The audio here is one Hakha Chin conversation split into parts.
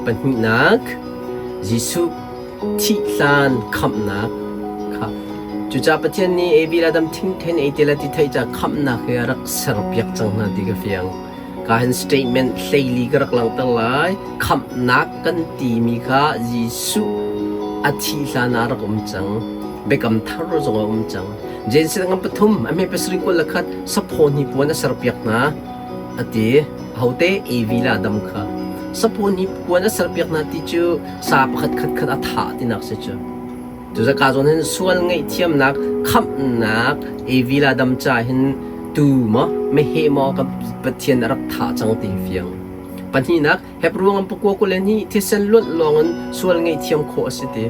Pahnihnak, Jesuh thih hlan khamhnak kha. Cucaah Pathian nih Evi le Adam thingthen ei te le ti theih ca khamhnak hi a rak serpiak cang hna ti ka fiang. Ka hin statement hleili ka rak langhter lai. Khamhnak kan timi kha Jesuh a thih hlan ah a rak um cang. Biakam thar zong a um cang. Genesis ngan pathum a hme pasarih 21 saphaw hnipuan a serpiak hna a ti. Ahote Evi le Adam kha saphaw hnipuan a serpiak hna ti cu sa pakhat khat khat a thah tinak si cu. Cucaah zawn hin sual ngaihthiamnak khamhnak Evi le Adam ca hin tu maw meheh maw ka Pathian a rak thah cang ti fiang. Pahnihnak Hebrew ngam pakua 22 thisen luanh lawngin sual ngaihthiam khawh a si ti.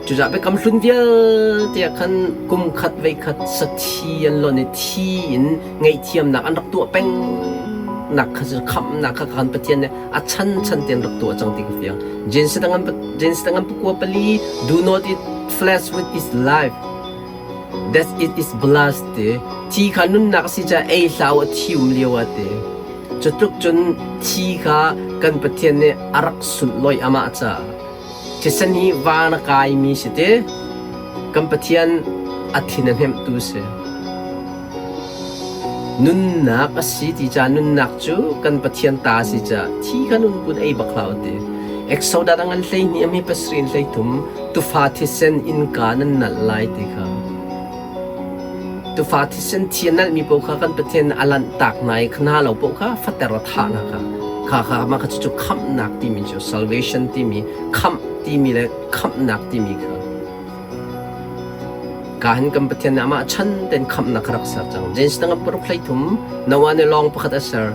Cucaah biakam hlun vialte ah khan kum khat vei khat sathi an lonh i thi in ngaihthiamnak an rak tuah peng nak kha cu khamhnak kha khan Pathian nih a chan chan tein rak tuah cang ti ka fiang. Genesis ngan Genesis ngan pakua pali do not eat flesh with its life that it is blood ti thi kha nunnak a si caah ei hlah u a thi um lio ah ti. Cu tluk cun thi kha kan Pathian nih a rak sunhlawih amah caah. Thisen hi van a kaimi si ti. Kan Pathian a thin a hnemhtu si. Nunnak a si ti caah nunnak cu kan Pathian ta a si caah thi kha nun kun ei bak hlah u ti. Exodus a ngan 12 a hme pasarih in 13 tufa thisen innka nan nalh lai ti kha. Tufa thisen thi a nalhmi paoh kha kan Pathian a lanhtak hna i hna lo paoh kha fater a thah hna kha. Kha kha mah kha cucu khamhnak timi cu salvation timi khamh timi le khamhnak timi kha. Ka hin kan Pathian nih amah chan ten khamhnak kha rak ser cang. James tangah paruk 13 Noah nih lawng pakhat a ser.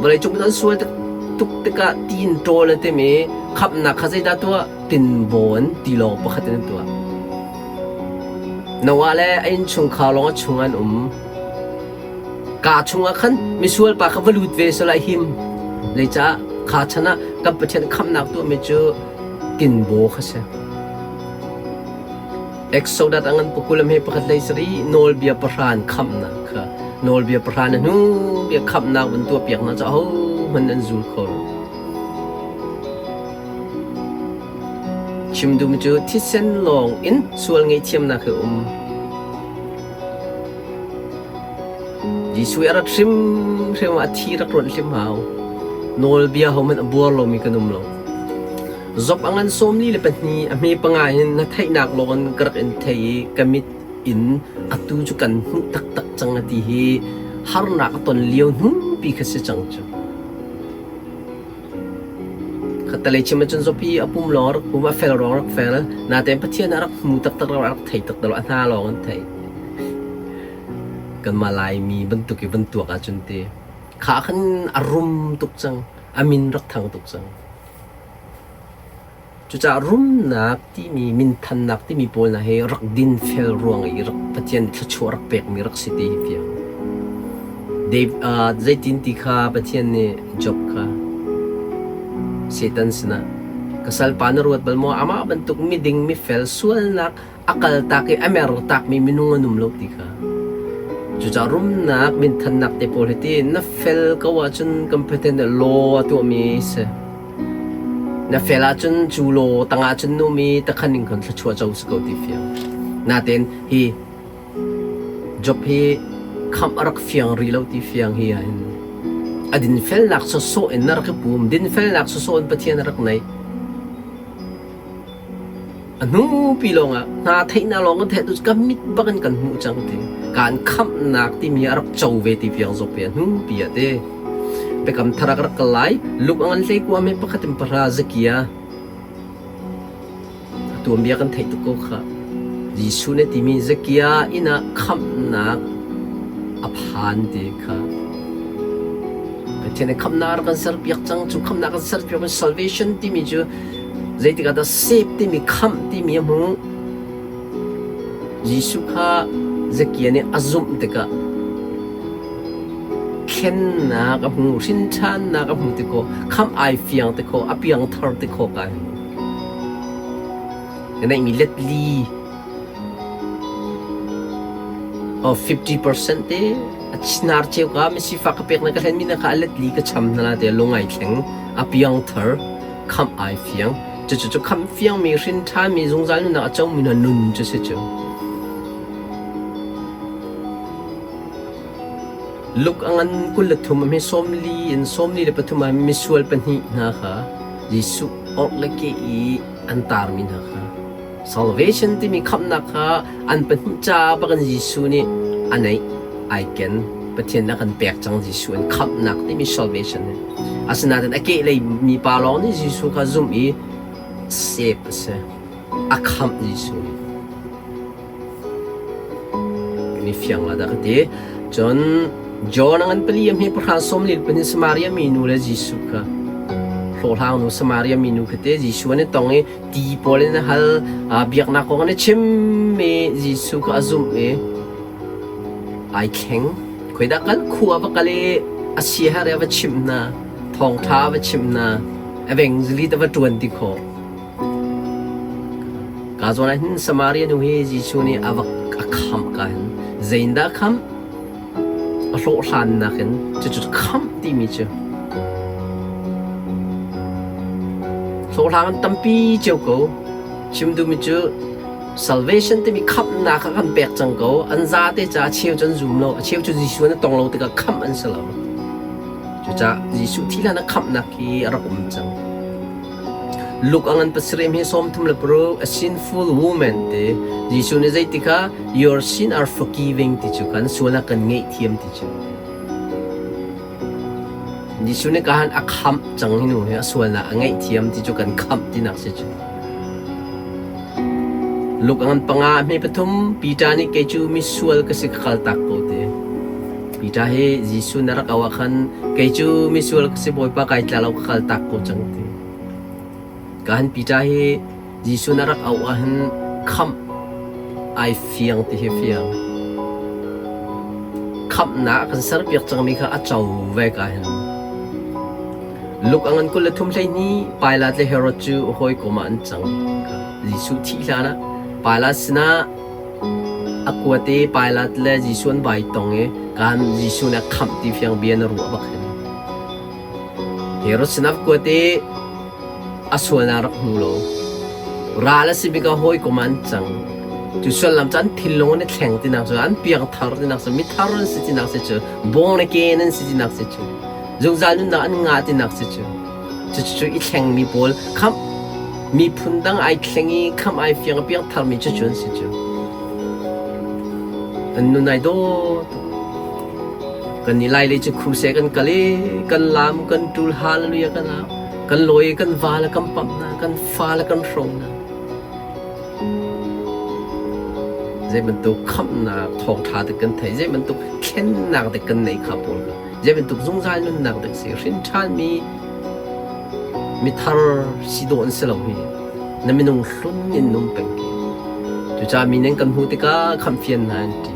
Vawleicung an sual tuk tikah tiin ṭawl a tim i khamhnak kha zeidah tuah? Tinbawn tilawng pakhat in an tuah. Noah le a innchungkhar lawng a chung an um. Kaa chungah khan misual pa kha va lut ve sawlai him. Zeicah kha chan ah kan Pathian khamhnak tuahmi cu tinbaw kha si. Exodus a ngan pakulam he pakhat lei sari nawlbia pahra in khamhnak kha nawlbia pahra na hnu bia khamhnak van tuah piak hna cu ahohmanh an zul kho lo. Chim duhmi cu thisen lawng in sual ngaihthiamnak hi a um. Jesuh a rat hrimhrim ah a thi rak rawnh hlim hau. Nawlbia hohmanh a buar lomi kan um lo. Job a ngan 42 a hme panga hin na theihnak lawng in ka rak in thei i ka mit in atu cu kan hmuh taktak cang a ti hi harnak a ton lio hnupi kha si cang cu. Khattelei chim ahcun zawpi a pum lawng a rak pum, a fel ruang a rak fel. Natein Pathian a rak hmu taktak lo, a rak thei taktak lo, a hna lawng an thei. Kanmah Laimi bantuk i van tuak ahcun ti kha khan a rum tuk cang, a min rak thang tuk cang. Cucaah rumnak timi, minthannak timi pawl hna hi rak dinfel ruang i rak Pathian nih thluachuah rak pekmi rak si ti hi fiang. Dave, uh, zeitin ti kha Pathian nih Job kha Satan sinah ka salpa na ruat bal maw amah bantuk miding mifel sualnak a kaltak i a mertakmi minung an um lo ti kha. Cucaah rumnak minthannak te pawl hi ti na fel ko ahcun kan Pathian nih law a tuahmi si. Na fel ahcun cu law tangah cun numi takhan in khan thluachuah co si ko ti fiang. Natein hi Job hi khamh a rak fiang rih lo ti fiang hi ah hin a dinfelnak sawsawh in na rak i pum dinfelnak sawsawh in Pathian a rak neih. A hnupi lawngah hna theihnak lawng kan theih tu ka mit bak in kan hmuh cang ti. Kaan khamhnak timi a rak co ve ti fiang zawk ve a hnupi ah ti. Biakam thar ah ka rak kal lai. Luke a ngan hlei kua me pakhat in pahra Zakia. A tuanbia kan theih tuk ko khah. Jesuh nih timi Zakia inn ah khamhnak a phan ti kha. Pathian nih khamhnak a rak kan serpiak cang. Cu khamhnak kan serpiak mi salvation timi cu Zeitik ah dah save timi khamh timi a hmuh? Jesuh kha Zakia nih a zumh tikah thlennak a hmu, hrinṭhannak a hmu ti khawh, khamh ai fiang ti khawh, a piangthar ti khawh kai. Na neihmi let li oh 50% te. A hnar cheu ka misifak ka pek na ka hlenmi na kha a let li ka cham hna la te lung ai thleng. A piang thar khamh ai fiang. Cucu cu khamh fiangmi hrin ṭhanmi zungzal nunnak a comi hna nun cu si cu. Luke a ngan 23 a hme 40 in 43 ah misual pahnih hna kha Jesuh orh le ke i an tarmi hna kha salvation timi khamhnak kha an pahnih ca bak in Jesuh nih a neih ai ken. Pathian a kan pek cang Jesuh in khamhnak timi salvation hi. Asinain a kehlei mi pa lawng nih Jesuh kha zumh i save a si. A khamh Jesuh nih. Kan i fiang la dah ka ti. Cun John a ngan pali a hme pahra sawm lil pahnih Samaria minu le Jesuh kha hlawhhlang nu Samaria minu kha te Jesuh an i tong i ti pawl in a hal biaknak kong an i chim i Jesuh kha a zumh i ai thleng. Khoidah kal khua va kal i a siaherh i a va chimh hna, thawngṭha a va chimh hna, evangelist a va ṭuan ti khawh. Ka zawn ah hin Samaria nu hi Jesuh nih a va a khamh ka hin zeitindah a khamh? A hlawhhlannak in cucu khamh timi cu hlawhhlang an tampi cio ko. Chim duhmi cu salvation timi khamhnak kha kan pek cang ko. An zate caah a cheu cu an zum lo, a cheu cu Jesuh an tong lo tikah khamh an si lo. Cucaah Jesuh thih hlan ah khamhnak hi a rak um cang. Luke a ngan pasarih hi 36, a sinful woman ti Jesuh nih zeiti kha your sin are forgiving ti cu kan sualnak kan ngaihthiam ti cu. Jesuh nih kahan a khamh cang hi nu hi a sualnak a ngaihthiam ti cu kan khamh tinak si cu. Luke a ngan panga hme pathum Peter nih kei cu misual ka si ka kal tak ko ti. Peter hi Jesuh na rak auh ah khan kei cu misual ka si Bawipa kai tla lo ka kal tak ko cang ti. Kahan Peter hi Jesuh na rak auh ah hin khamh ai fiang ti hi fiang. Khamhnak kan serpiak cangmi kha a co ve ka hin. Luke a ngan 23 hleihnih Pilat le Herod cu hawikom ah an cang. Jesuh thih hlan ah Pilat sinah A kuat i Pilat le Jesuh an vai tong i kaan Jesuh nih a khamh ti fiang bia na ruah bak hin. Herod sinah kuat i a sualnak rak hmu lo. Ral a si bik ah hawikom ah an cang. Cu sullam cu an thinlung an i thleng tinak cu an piangthar tinak cu mithar an si tinak si cu born again an si tinak si cu zungzal nunnak an ngah tinak si cu. Cucu i thlengmi pawl khamh miphun dang ai thleng i khamh ai fiang a piang tharmi cucu an si cu. An nun ai dawt. Kan i lai lei cu kruse kan kal i kan lam kan tul hallelujah kan au. Kan lawi kan va le kan pamh na kan fa le kan hro na. Zei bantuk khamhnak thawngṭha dik kan thei zei bantuk thlennak dik kan nei kha pawl kha zei bantuk zungzal nunnak dik si hrin ṭhanmi mithar si dawh an si lo hi na minung hlun in nung peng ki cucaah mi nan kan hmuh tikah khamhfian hna an ti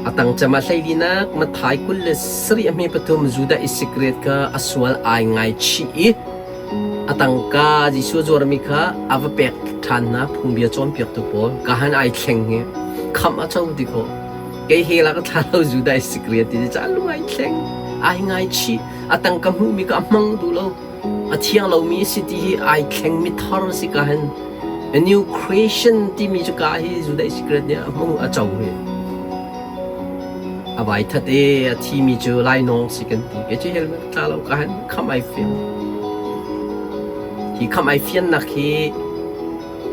a tang cem ah hleilinak Matthai 27 a hme pathum Judah Iskariot kha a sual ai ngaichih i A tangka Jesuh a zuarmi kha a va pek ṭhan hna phungbia cawnpiaktu pawl ka han ai thleng hi khamh a co ti khawh. Kei he la ka thla lo Judah Iskariot ti ca lung ai thleng ai ngaichih a tangka hmuhmi kha a hmang duh lo a thiang lomi a si ti hi ai thleng mi thar a si ka hin a new creation timi cu ka hi Judah Iskariot nih a hmang a co hi. A vai that i a thimi cu lainawng si kan ti. Kei cu helmet tla lo ka han khamh ai fiang. Hi khamh ai fiannak hi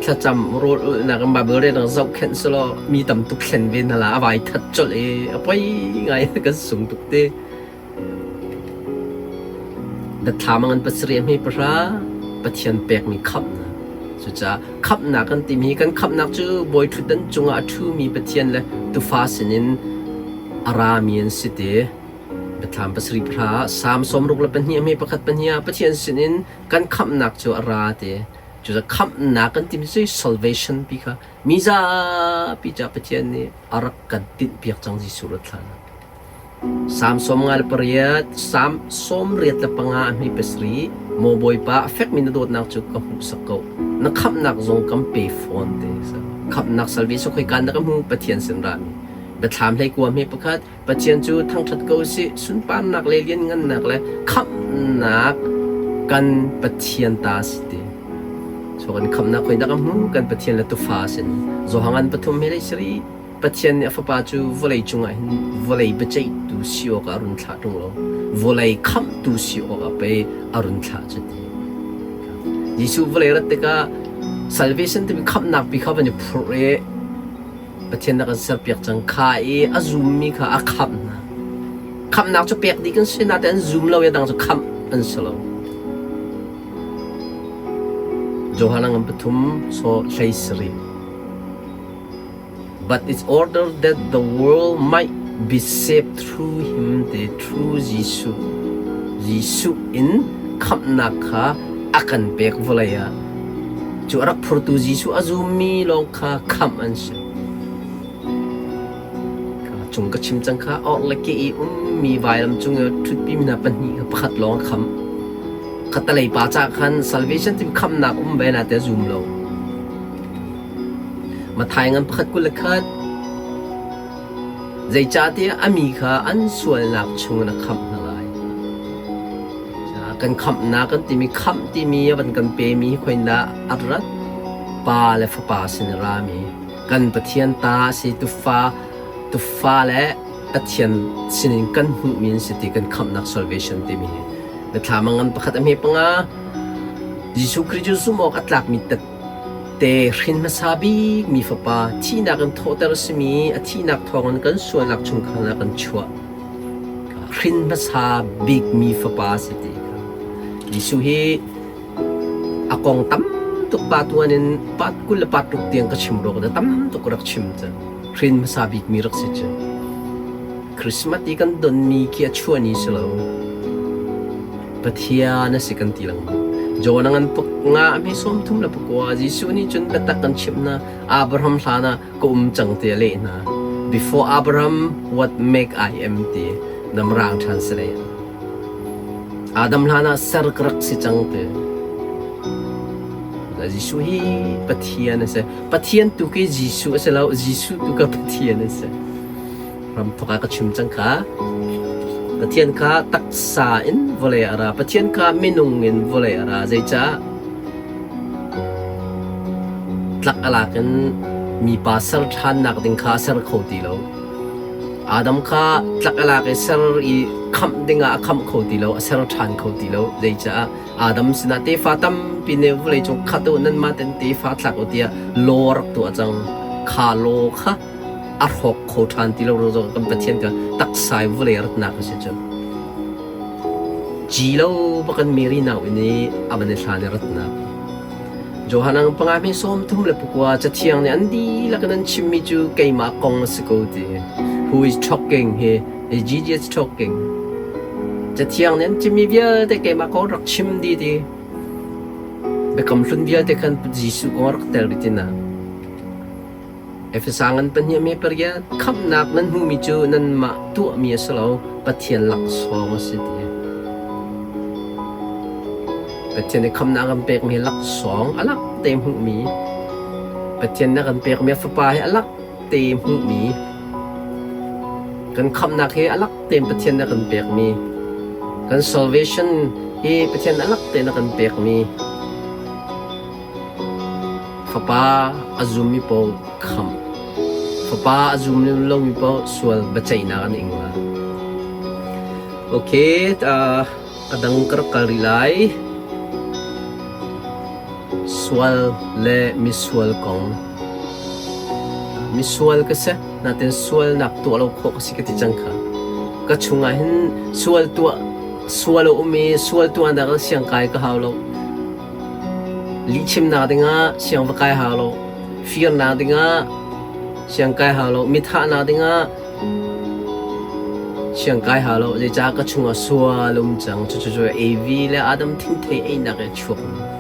thlacam rawl ulhnak in Bible rel zohkhenh selaw mi tam tuk thlen ve hna la a vai that colh i a poi ngai kan sung tuk te. Biathlam a ngan pasarih a hme pahra Pathian pekmi khamhnak. Cucaah khamhnak kan timi hi kan khamhnak cu bawi ṭhutdan cungah a ṭhumi Pathian le Tufa sinin a rami an si ti. Biathlam pasarih pahra ah Salm 62 a hme pakhat pahnih ah Pathian sinin kan khamhnak cu a ra ti. Cucaah khamhnak kan timi cu salvation pi kha mi zapi caah Pathian nih a rak kan tinhpiak cang Jesuh rat hlan ah. Salm 58, Salm 85 a hmi pasarih, Maw Bawipa, a fekmi na dawtnak cu ka hmuhsak ko. Na khamhnak zong kan pe fawn te. Khamhnak salvation khoika in dah ka hmu? Pathian sin rami. Biathlam hlei kua hme pakhat Pathian cu thangṭhat ko usih, sunparnak le lianngannak le khamhnak kan Pathian ta a si ti. So kan khamhnak khoi dah ka hmu? Kan Pathian le tufa a sin. Johangan pathum he le sari Pathian nih a fapa cu vawlei cungah hin vawlei biaceihtu si awkah a run thlah ṭung lo. Vawlei khamhtu si awkah pei a run thlah cu ti. Jesuh vawlei rat tikah salvation timi khamhnak pi kha van i phurh i Pathian na kan serpiak cang kha i a zummi kha a khamh hna. Khamhnak cu pek dih kan si nain an zum lo i a dang cu khamh an si lo. Johan ngan pathum so hlei sarih. But it's ordered that the world might be saved through him te through Jesuh. Jesuh in khamhnak kha a kan pek vawlei ah. Cu a rak phurtu Jesuh a zummi lawng kha khamh an si. Cung ka chim cang kha orh le ke i ummi vailam cung i ṭhutpi mi hna pahnih kha pakhat lawng a khamh. Khatalei pa ca khan salvation timi khamhnak um ve na te zum lo. Mathai ngan pakhat 21 Zeicahtiah a mi kha an sualnak chungin a khamh hna lai. Kan khamhnak kan timi khamh timi a van kan pemi hi khoindah a rat? Pa le Fapa sin a rami kan Pathian ta a si tufa tufa le Pathian sinin kan hmuhmi an si ti kan khamhnak salvation timi hi. Biathlam a ngan pakhat a hme panga Jesuh Khrih cu zumh awk a tlakmi te hrin hmasa bik mi fapa thihnak in thawhter a simi a thihnak thawngin kan sualnak chung khan a kan chuah. Hrin hmasa bik mi fapa a si ti kha. Jesuh hi a kong tam tuk pa tuan in pat 20 le pat ruk tiang ka chim rua ka tam tuk rak chim cang. Hrin hmasa bik mi rak si cu. Christmas i kan donmi khi a chuah ni si lo. Pathian a si kan ti lengmang. John a ngan puk nga a hme 39 Jesuh nih cun biatak kan chimh hna Abraham hlan ah ka um cang ti a leh hna. Before Abraham what make I am ti namrang ṭhan si lei. Adam hlan ah ser ka rak si cang ti. Jesuh hi Pathian a si. Pathian tu khi Jesuh a si lo, Jesuh tu ka Pathian a si. Ramthok ah ka chim cang kha. Pathian kha taksa in vawlei a ra. Pathian kha minung in vawlei a ra. Zeicah? Tlak a lak in mipa ser ṭhannak ding kha a ser kho ti lo. Adam kha tlak a lak i ser i khamh dingah a khamh kho ti lo, a ser ṭhan kho ti lo. Zeicah? Adam sinah tefa tampi nih vawleicung khat u nanmah ten tefa thlak u tiah law rak tuah cang. Kha law kha a hrawk kho ṭhan ti lo zong kan Pathian ka taksa i vawlei ratnak a si cu. Ci lo bakan Mary nau in i a van i hlan i ratnak. Johan ang panga hme 34 cathiang nih an dihlak in an chimmi cu keimah kong a si ko ti. Who is talking hi is Jesus talking. Cathiang nih an chimmi vialte keimah kong rak chim dih ti. Biakam hlun vialte khan Jesuh kong rak tel rih ti na. Efesa ngan pahnih a pariat khamhnak nan hmuhmi cu nanmah tuahmi a si lo, Pathian laksawng a si ti. Pathian nih khamhnak kan pekmi laksawng a lak te hmuhmi Pathian nih a kan pekmi a fapa hi a lak te hmuhmi kan khamhnak hi a lak tein Pathian nih a kan pekmi kan salvation hi Pathian a lak tein a kan pekmi Fapa a zummi paoh khamh. Fapa a zum lomi paoh sual biaceihnak an ing lai. Okay, uh, a dang ka rak kal rih lai. Sual le misual kong. Misual ka si, natin sualnak tuah lo khawh ka si ka ti cang kha. Ka chungah hin sual tuah sual a um i sual tuahnak siang kai ka hau lo. Lihchimnak dingah siang va kai hau lo. Firnak dingah siang kai hau lo. Mithahnak dingah siang kai hau lo. Zeicah ka chungah sual um cang. Cucu Evi le Adam thingthei einak i a chuakmi.